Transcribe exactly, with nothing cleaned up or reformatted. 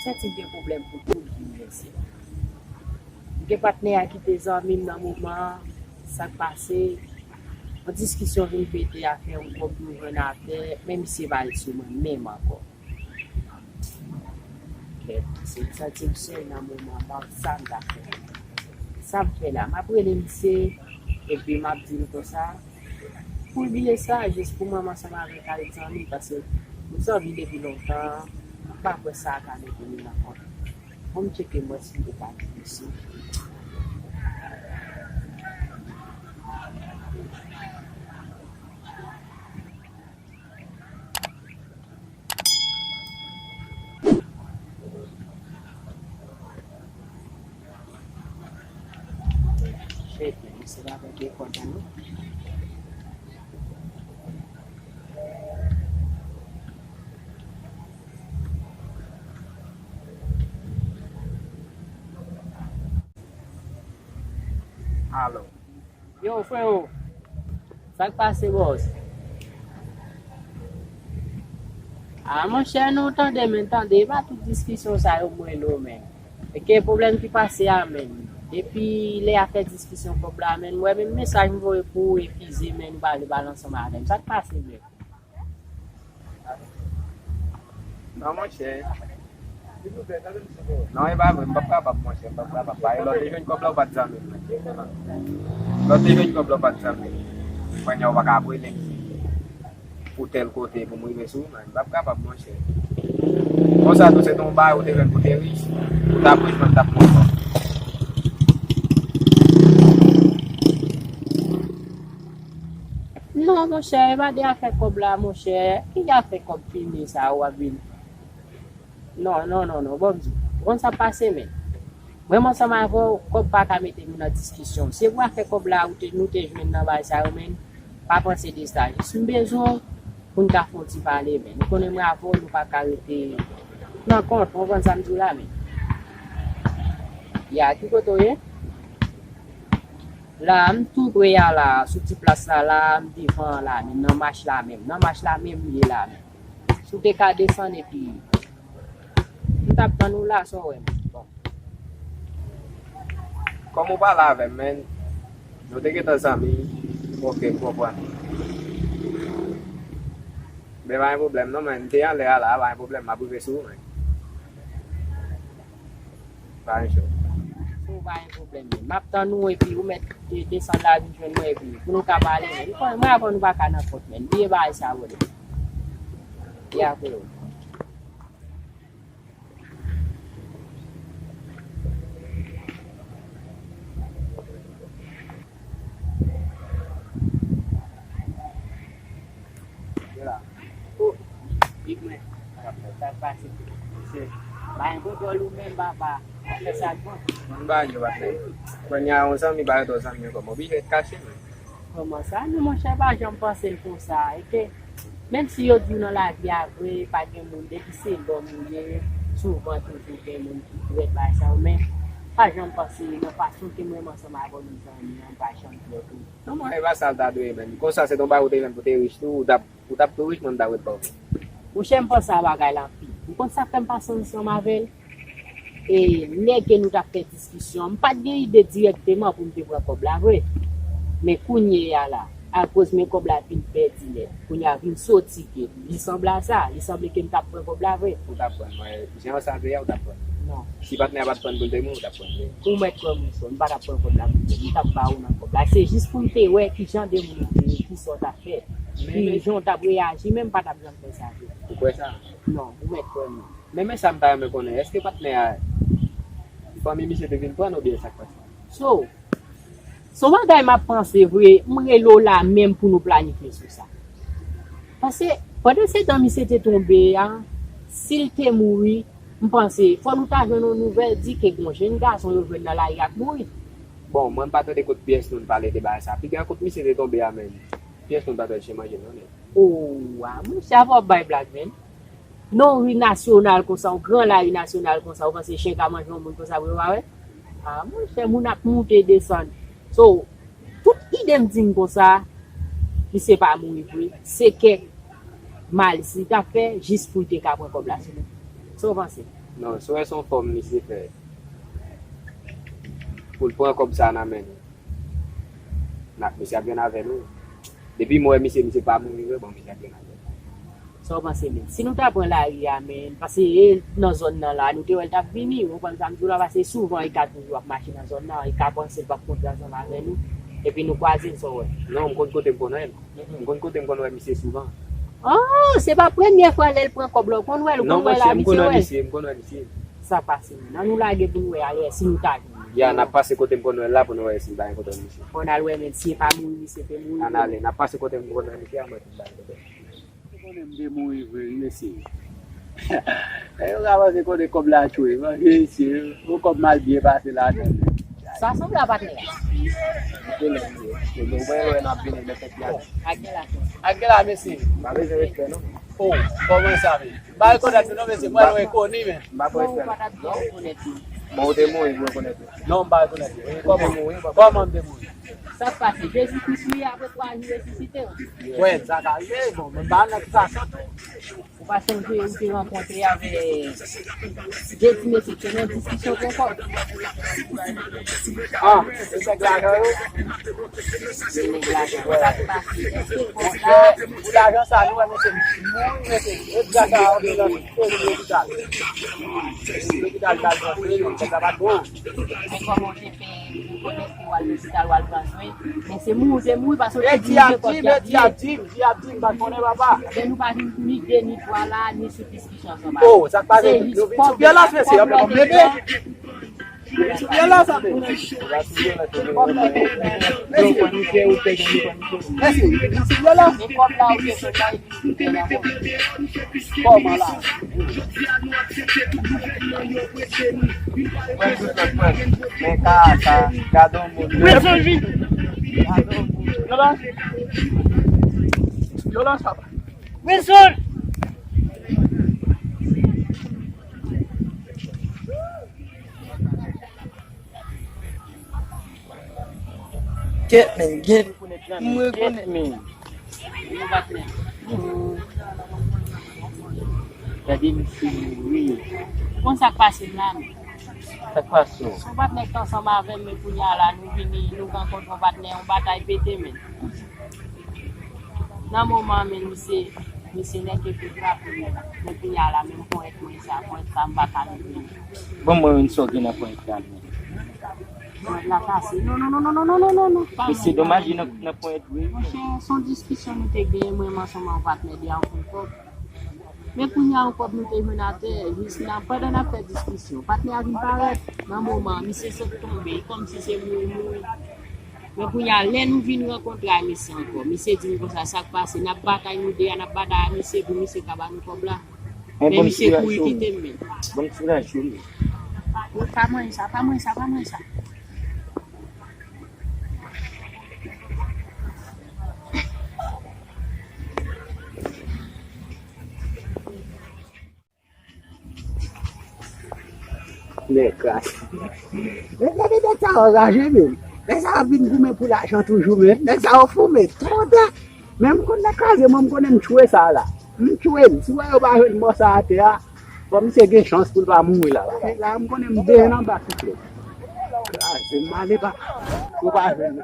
Santi m gen pwoblèm pou tout vi m, mesye. M gen patnè a ki te zanmi m nan moman an, sa k pase, yon diskisyon vin pete, afè yon kòb nou jwenn atè, men misye pa ret sou mwen menm ankò. Kèt, se m santi m sèl nan moman an, m pa konn sa m ta fè. Sa m fè la, m ap rele misye, epi m ap di l konsa, pou l bliye sa, jis pou mwen m ansanm avè l ka ret zanmi, paske m zanmi depi lontan, m pa kwè sa ka mete nou nan kont. Bon, m tcheke m wè si m te ka di misye. Shit, man, misye pa pran telefòn nan, non. Alo. Yo, freo. Sa k pase, bòs? A, monchè, nou tande, men tande, e pa tout diskisyon sa yo mwen lo, men. E ke pwoblèm ki pase a, men. Depi lè afè diskisyon kòb la, men, mwen menm mesaj m voye pou ou refize, men, nou pa vle pale ansanm avè m. Sa k pase, men? Non, monchè. Non, e pa vre, m p ap kapab, monchè, m p ap kapab. Paske lè w te jwenn kòb la, ou pa t zanmi m. Lè w te jwenn kòb la, ou pa t zanmi m. Kounye a, ou pa ka ap rele m pou tèl kote pou m rive sou ou, men. M p ap kapab, monchè. Konsa tou, se te yon bagay ou te jwenn pou te rich, ou t ap rich, mwen m t ap mò. Non, monchè, e pa de afè kòb la, monchè. Ki afè kòb fini sa a w ap vin? Non, non, non, non, bon, m di, ou konn sa k pase, men. Mwen, m ansanm avè w, kòb pa ka mete nou nan diskisyon. Se pou afè kòb la, ou te, nou te jwenn nan bagay sa yo, men. Pa panse de sa. Jis m bezwen w pou n ka fè yon ti pale, men. Ou konnen mwen avè w, nou pa ka rete nan kont, ou konprann sa m di w la, men. Ya, ki kote w ye? La, m tou pre a la, sou ti plas la, la, m devan an la, men nan mach la menm, nan mach la menm m ye la, men. Si w te ka desann epi m t ap tann ou la, sa w wè, men. Bon. Kòm ou pale avè m, men, nou te gentan zanmi, oke, m konprann. Men pa gen pwoblèm, non, men, m te anlè a la, pa gen pwoblèm, m ap rive sou ou, men. Pa gen cho. Si w pa gen pwoblèm, men. M ap tann ou, epi ou mèt de-, desann la, vin jwenn mwen, epi pou nou ka pale, men. Ou konnen, mwen avè w, nou pa ka nan kont, men. Bliye bagay sa, brother. Ya, freo. Yo la. Oh, big man. Sa k pase? Mesye, pa gen kontwòl ou menm, papa. Fè sa k bon. Mwen ba yo patnè. Kounye a, yon zanmi pa ret yon zanmi ankò. M oblije ret kache, men. Kòman sa? Non, monchè, pa janm panse l konsa. E ke, menm si yo di w nan lavi a vre, pa gen moun, depi se lòm ou ye, souvan toujou gen moun ki trèt bagay sa yo, men pa janm panse nan fason ke mwen menm ansanm avè w nou zanmi an, pa janm trèt ou. Non, mwen, e pa sa l ta dwe ye, menm. Konsa, se t on bagay ou te jwenn pou te rich tou, ou t ap, ou t ap tou rich, mwen, m t ap ret ba w. Monchè, m panse a bagay la anpil. Ou konn sa k fè m pase ansanm avè l? E lè ke nou t ap fè diskisyon, m pa t gen ide dirèkteman pou m te pran kòb la vre. Men kounye a la, akoz men kòb la vin pèdi nèt, kounye a vin soti ke li sanble a sa, li sanble ke m t ap pran kòb la vre. Ou t ap pran, mwen, jan sa te ye a, ou t ap pran. Non. Si patnè a pa t pran pou l te mouri, ou t ap pran vre. Ou mèt kwè m, monchè, m pa t ap pran kòb la pou m te mouri, m t ap ba ou nan kòb la. Se jis pou m te wè ki jan de moun ou te ye, ki sa w t ap fè, ki jan w t ap reyaji, men m pa t ap janm fè sa vre. Ou kwè sa? Non, ou mèt kwè m. Men, men sa m ta renmen konnen, èske patnè a, fanmi misye te vin pran l oubyen sa k pase? So, se yon bagay m ap panse vre, m rele w la menm pou nou planifye sou sa. Paske, pandan se tan misye te tonbe a, si l te mouri, m panse, fò nou ta jwenn yon nouvèl di ke gen yon jenn gason yo jwenn nan lari a k mouri. Bon, mwen m pa tande kot pyès moun pale de bagay sa. Piga kot misye te tonbe a menm, pyès moun pa t wè l chen manje non, men. Oh, a, monchè, fò w bay blag, menm. Nan yon ri nasyonal konsa, yon gran lari nasyonal konsa, ou panse chen ka manje yon moun konsa vre, ou pa wè? A, monchè, moun ap moute, desann. So, tout ide m di m konsa, misye pa mouri vre. Se kèk malis li t ap fè, jis pou l te ka pran kòb la sou nou. Sa w panse? Non, si w wè se yon fòm misye fè pou l pran kòb sa nan men nou, n ap, misye ap jwenn avè nou. Depi m wè misye, misye pa mouri vre, bon, misye ap jwenn avè nou. Sa w panse, men? Si nou ta pran lari a, men, paske e nan zòn nan la, nou te wè l t ap vini, ou konprann sa m di w la, paske souvan, li ka toujou ap mache nan zòn nan, li ka panse l p ap kontre ansanm avè nou, epi nou kwaze l, sa w wè? Non, m konn kote m konn wè l. M konn kote m konn wè misye souvan. Oh, se pa premye fwa lè l pran kòb la, ou konn wè l, ou konn wè l abitye wè l. Sa pase, men. Ann nou lage pou nou wè alè si nou ta jwenn. Ya, n ap pase kote m konn wè l la pou nou wè si n pa gen kote misye. Fò n al wè, men si e pa mouri, misye te mouri. Ann ale, n ap pase kote m konn wè misye a, mwen si n pa gen kote. Konnen m te mouri vre, wi, mesye. E yo ka panse konnen kòb la tchwe, mesye, yon kòb mal byen pase ladan. Sa sanble a patnè a. Ou wè, wè, n ap vini, men fèt la. Ak gen la. Ak gen la, mesye. Pa bezwen respè, non. Oh, kòman sa, men? M pa rekonèt ou, non, mesye. Mwen, nou enkoni, men. M pa pran respè, non. Bon, ou te mouri, m rekonèt ou. Non, m pa rekonèt ou. Kòman, kòman m te mouri? Sa k pase? Jezi Kris mouri apre twa jou resisite. Wè, sa ka rive, bon, men m pa nan sa tou. Ou pa sonje ou te rankontre avèk de ti mesye ki te nan diskisyon pou kòb? Ah, se nèg lajan yo? Se nèg lajan. Sa k pase? Èske kòb la? Pou lajan sa, nou wè mesye mouri, mesye. E gras a anbilans, se lopital. Lopital, lopital, lopital, nèg la pa t bon. Men kòman w te fè, ou te fè w al lopital, w al pran swen? Men se mouri, se mouri, paske w te dirije kòb ki ap di. Di ap di, m pa konnen, papa. Men nou pa vin ni de, ni twa la, ni sou diskisyon ansanm avè. Oh, sa k pase? Nou vin sou vyolans, mesye, yo fè kòm bebe. Nou vin sou vyolans, sa, men. Mesye, mesye, nou vin sou vyolans. Men kòb la, ou te fè kòman la? Men ka sa, gade yon moun. Wilson vini. Gade yon moun. Vyolans. Vyolans, papa. Wilson! Kèt, men, gen. M rekonèt, men. Gade misye, wi. Bon, sa k pase m la, men? Sa k pase w? Yon patnè ki ansanm avè m, men kounye a la, nou vini, nou rankontre yon patnè, yon batay pete, men. Nan moman, men, misye, misye nèke pou frape, men. Men kounye a la, men ponyèt mwen sa, ponyèt sa, m pa ka leve. Bon, mwen menm sa w gen nan ponyèt la menm. Ponyèt la kase. Non, non, non, non. Men se domaj li nan, nan ponyèt vre. Monchè, se yon diskisyon nou te genyen, mwen menm ansanm ak patnè li a, yon kòb. Men kounye a, yon kòb nou te jwenn atè, jis nan, pandan n ap fè diskisyon, patnè a vin parèt, nan moman, misye sot tonbe, e kòmsi se mouri, mouri. Men kounye a, lè nou vin rankontre ak misye ankò, misye di m konsa, sa k pase, n ap batay nou de a, n ap batay ak misye pou misye ka ba nou kòb la. Men misye kouri kite m, men. Bon, kouraj, cheri. Wi, pa manje sa, pa manje sa, pa manje sa. Nèg kras. Men gade nèg sa yo anraje, men. Nèg sa yo vin goumen pou lajan toujou, men. Nèg sa yo fou, men. Twò ta. Men m konn nèg kraze, mwen m konnen m tchwe sa la. M tchwe l. Si w wè yo pa jwenn mò sa atè a, fò misye gen chans pou l pa mouri la. Nèg la, m konnen m dejen anba souple. Kraze, m ale pa. Ou pa jwenn.